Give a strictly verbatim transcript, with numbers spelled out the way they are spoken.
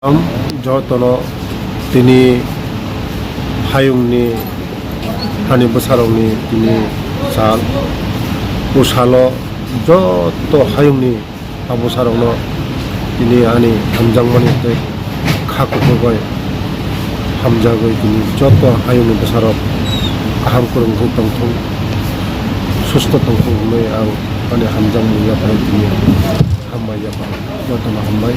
Am jotono tini hayungni hani bwsarokni tini sal. O salo joto hayungni a bwsarokno tini ani hamjakmani tei kha kuphur bai hamjagwi tini joto hayungni bwsarok kaham kwrwngwi tongthung, susto tongthung hwnwi ang ani hamjakmung yapharwi tini hambai yapha jotono hambai.